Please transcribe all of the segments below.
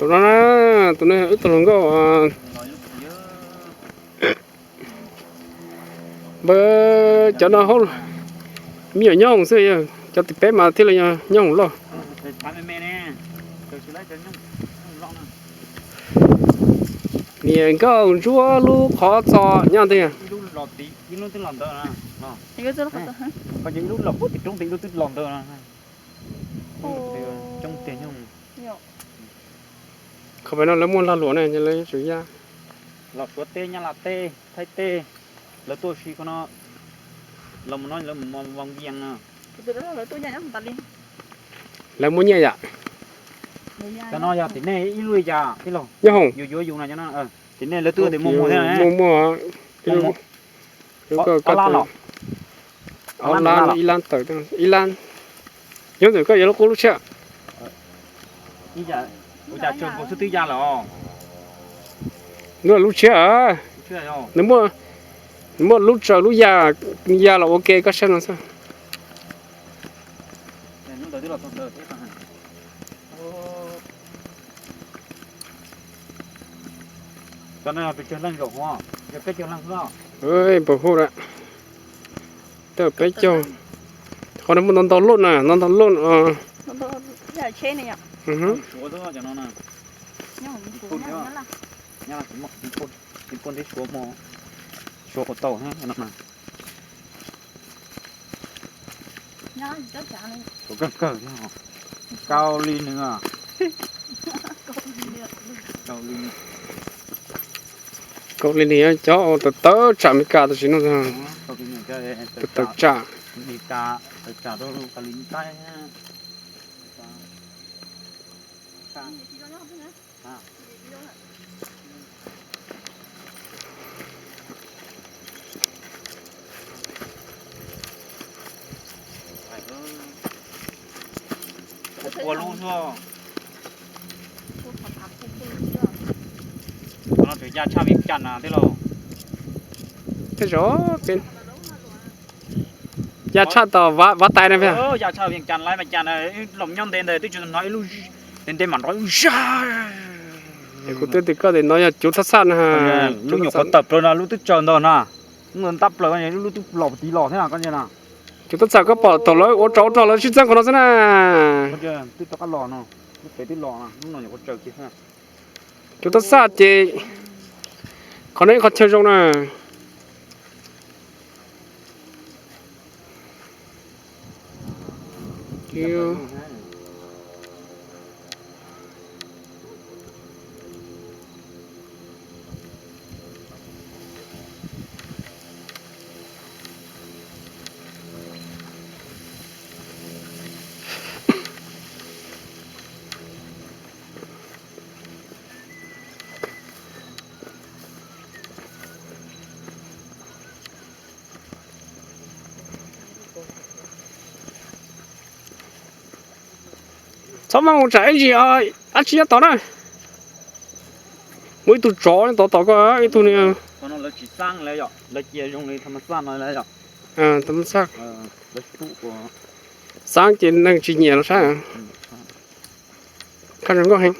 Tus no na, tus no wb tau hluas nkauj. Npawg cov no hauj, me nyuam nyob hoom xwb, cov tim peb mas thiaj li nyob hoom loj. Niam nkauj ntsuab lub qhov txos nyob twg? Qhov pem no lawv muaj lag luam ne, lawv yuav tsum yaj. Los Suav teb, Nyab Laj teb, Thaib teb, lawv tuaj si qhov no, los mus no lawv mus Vaj Vias no. Lawv muaj nyiaj yam. Cov no yog tim nej ib lub li cas tij laug? Nyob hoom. Yus yuav yus no cov no, tim nej lawv twb muaj muag thiab. Muaj muaj. Ob lab los? Ob lab, ib lab tawm, ib lab. Nyob ntawm koj yuav lub qub lub tshiab? Ua cas tsaws nkaus xwb twb ya lawm os. Lub, lub tshiab. Nws muaj, nws muaj lub tsaws lub ya, ya los ua ke koj saib no xwb. Cov no yog pes tsawg leej zaum, yog peb caug leej xwb. Npaum hu lawm, twb peb caug. Qhov no muaj ntau ntau loj na, ntau ntau loj. Suav xwb cov no na. Nyab Laj tsis muaj, tsis muaj ntev Suav muaj, Suav ua tau no na. Suav kawg kawg, kau li nws. Kau li nws cov tawv tawv tsam Amelikas tam sim no. Tawv tawv tsam. Ua lub xwb. Qhov no tseem ya tshaj Vias Cas na tij laug. Tej zaum ya tshaj tom Vaj Tais na. Ya tshaj Vias Cas lawm, Vias Cas na, los nyob ntev ntawd twb tsis hnov ib lub, ntev ntev mam nrov ib lub zaj. Kuv twb tias koj tias no yog cuv thaj xaj na. Lub nyuam qhuav tawm plaws no lub twb tsaws ntawd na. Lub ntab plaws lub twb los tiv los thiab na koj na. Cuv thaj xaj koj pom thaum lawv ua tsov ua rog lawv sib txeeb qhov no xwb na. Twb rov qab los no, lub pem twb los no, lub no nyuam qhuav tsaws kiag. Cuv thaj xaj ces qhov no ib qhov chaw zoo na. Txhob maj mus tsam ib ntsis dab tsi nyob tod na. Muaj ib tug tsov nyob tod tos koj ib tug ni. Xaab ces neeg tsis nyiam los saib. Kab zoo nkauj heev.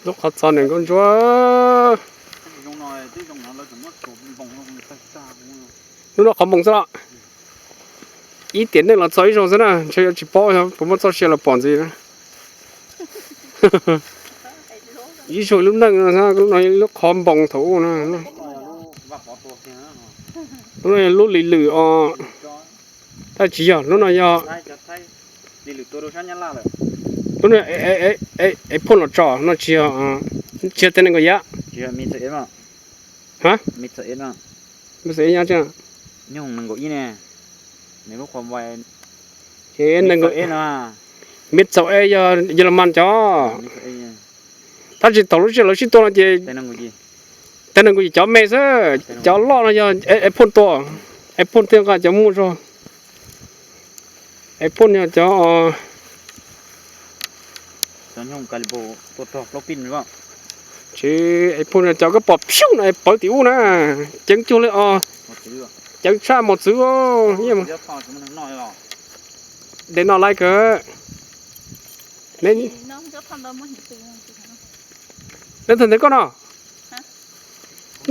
Lub qhov txos niam nkauj ntsuab. Lub no qhov npoos xwb los. Ib tiam neej los txog ib zaug xwb na, ntshe yuav tsis paub puas muaj txoj sia los pom ntxiv na. Ib zaug lub neej no, lub no lub qhov npoos thaum ub na. Lub no lub lis lwm os. Tab sis tsis yog, lub no yog, lub no es phoj los tso no tsis yog, tsis yog tej neeg nkaum yam. Ha? Nyob tsev. Ces nees nkaum, mid txaus es yog Yelemas cov. Tab sis thaum lub sij hawm lawv sib tua no ces tag nees nkaum yim cov me xwb, cov loj no yog Apple tua, Apple thiaj nqa cov muaj zog, Apple yog cov, tsis Apple cov koj pom pheej no pawv tim ub na, ceev cuag li os, ceev tshaj mos txwv. De no laiv kawg. Neb thaum ntawd koj no,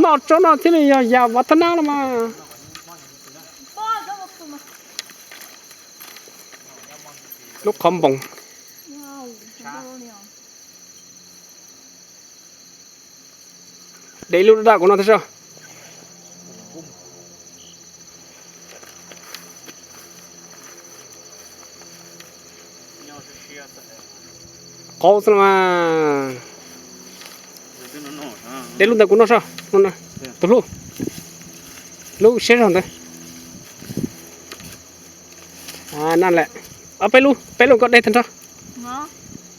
noj tsob no thiaj li yog yam vav thab nab los mas. Lub qhov npoos. De ib lub daj kuv noj tib si. Qaub xwb los mas. De lub ntawd kuv noj soj, tus hlub, lub siab zog ntawd. Na lawm, peb lub, peb lub koj de tag nrho.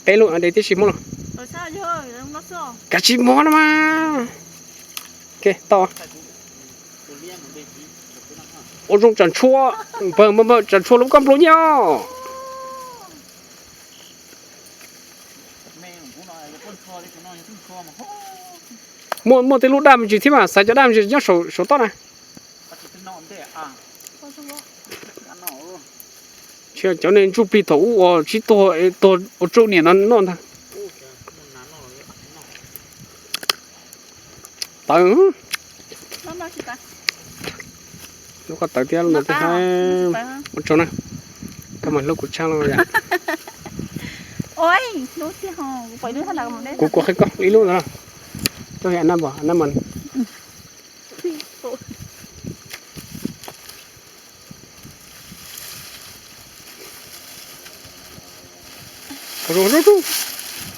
Peb lub de tib si muab los. Kav tsij muab no mas. Tau. Ua zoo tsam ntshua, npawg, npawg, tsam ntshua lub koj nplua nyiaj os. Muaj, muaj tej lub daj me ntsis thiab mas, xaiv cov daj me ntsis nyob saum toj na. Tsis cov niag ntsuj plig thaum ub uas sib tuag, tuag ua tsuj niam no noj ntag. Tawv. Lub koj tawv thiab, lub ntawd thiab. Ua tsaug na. Koj mas hlub kuv tshaj lawm yom. Kuv, kuv qhib koj ib lub ntawd. Koj yam nab npam nab mas.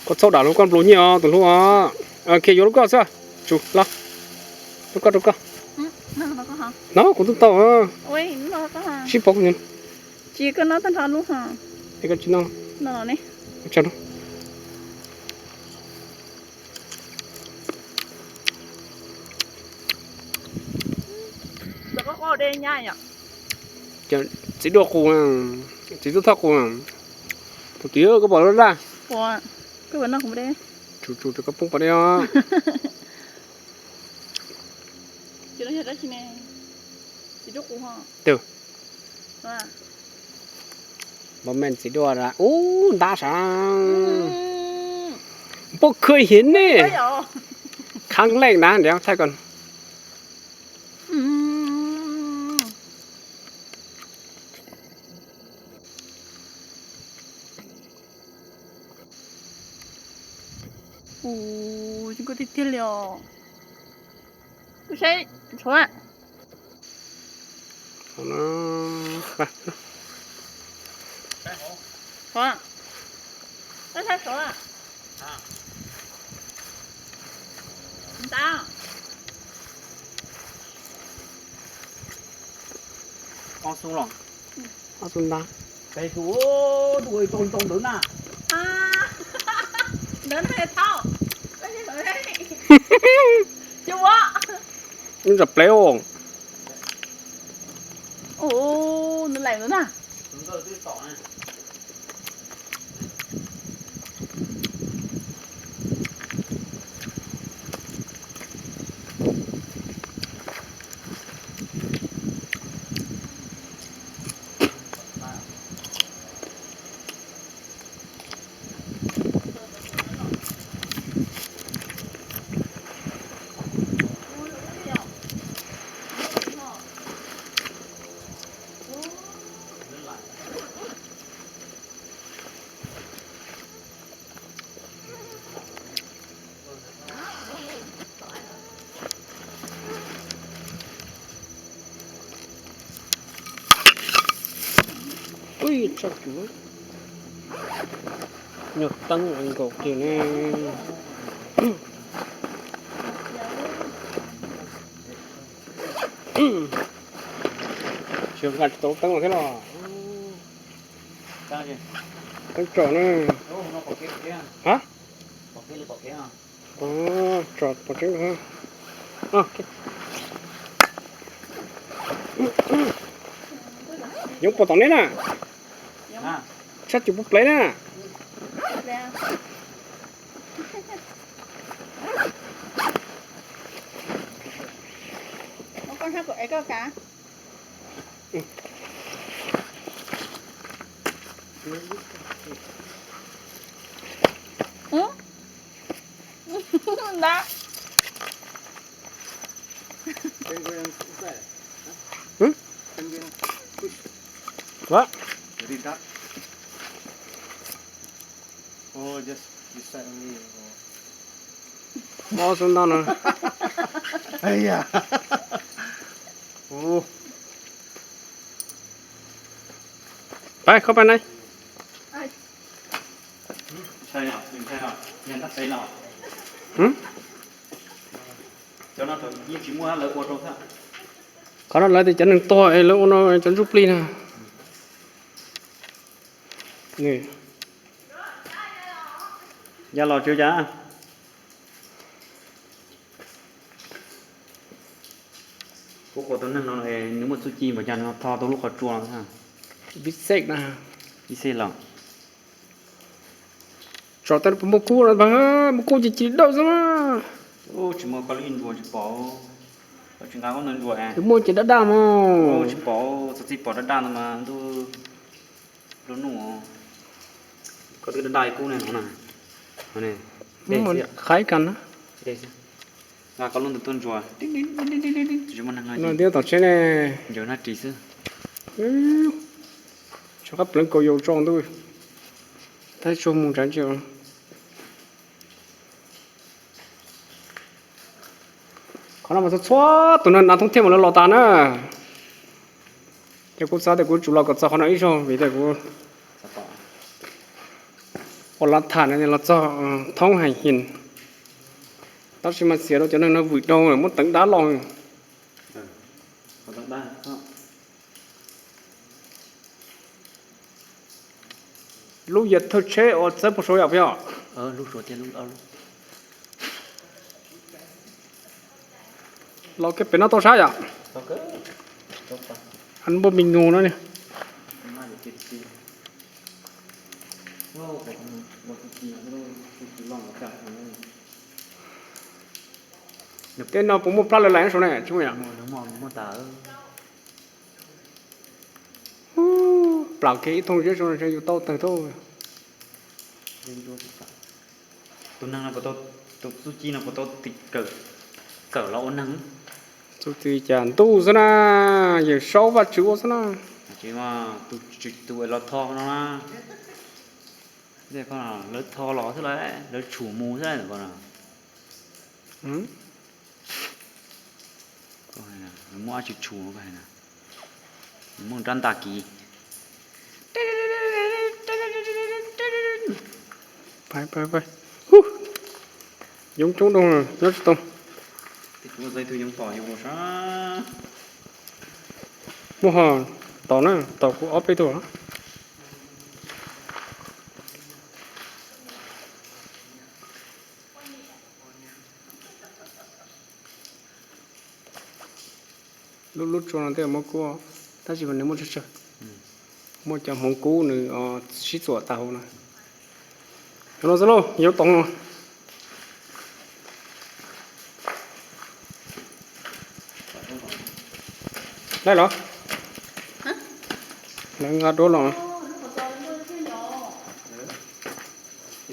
Koj txhob dam lub koj nplua nyiaj os tus hlub os. Khiav yuav lub koj xwb. Tsum los. Lub koj rau koj. No kuv twb tau. Sib pauv. Tsis, koj noj tag nrho lub ho. Es koj tsis noj. Txiv duaj qus, txiv tub thoj qus. Tus twg koj pom lub daj? Tsum tsum rau koj poob pas dej os. Tus npau me txiv duaj ub ntab sav. Npau khw hiv ne. Khab leej na ntiav thaij ko. Ua, zoo nkauj tiag tiag li os. Saib, tshuav. Saib, saib, tshuav. Ntab. Ob xu los? Ob xu ntab. Peb xu, tus ntau ntau ntawd na. Ntawd na thauj. Ub, tsam plev os. Ub, nws laim ntawd na. Ui, tso cuv. Nyuag teeb nkaus kiag ne. Tsis nqa tsis tau teeb los thiab los. Teeb tsom na. Ha? Tsom pom tseeb. Yoov puas tom nej na? Sab cus puas plev na? Mob xwb ntag no. Pab, khob pab nai. Qhov no lawv tias cov neeg tuag es lawv ua no cov ntsuj plig na. Ya los tsis cas. Kuv qhuas tus neeg no nws muaj txuj ci npaum cas nws tho tau lub qhov tsua no. Ib xej na. Ib xej los. Tsom tej puas muaj kub no, muaj kub ces ci dawb xwb na. Tsis muaj koj lub ntsuas tsis pom. Koj tsis nqa koj ntawm ntsuas. Muaj ces daj daj mog. Tsis pom, txog txij pom daj daj no mas ntuj lub nug. Koj twb daj daj kub ne no na. Qhaib kas na. Nqa koj lub ntawm tuaj ntsuas. Tsis muaj neeg no, tom tsheb ne. Ncaws naj ris xwb. Tso qab pleev kaus yaus tso ntuj. Tab tsuag mus ntshav ntsia. Qhov no mas txhua txhua tus neeg nas thoob thiab mas lawv los tas na. Ces kuv xav tias kuv tsum los kom txog qhov no ib zaug vim tias kuv ua lav tham no los txog thoob heev his. Tab sis mas xiam rau cov neeg no vwm dhau muab teev dab los. Lub yawg thawj tsheb uas txawb puag saud yom, peb os. Los kiag pem no tau sab yom. Npua me nus no ne. Tej no puas muaj plab lawv laim saud ne, tsis muaj yom? Plaws kiag ib thooj zeb saud yus tau tawg thauj. Tus neeg no puas tau, tus txuj ci no puas tau tim kawm los ua neeg? Txuj ci cas ntuj xwb na, yawm saub Vajtswv ua xwb na. Tus, tus los tho no na, lawv tho los xwb, lawv tshum mus xwb. Muaj dab tsi tshum, muaj rab ntaj kiv. Yoov coob dua nyob tsis tau. Muaj ho, tom na, tom kuv ob peb tug. Lub lub tsua no tej muaj kub, tab sis mas nws muaj tsawg tsawg. Muaj cov hmoov kub nws sib txuam tas hauv no. Cov no xwb lauj, yoov toov no. Laib los? Lawv nqa duab los.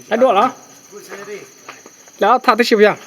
Laib duab los? Lawv tham tib si puas yog?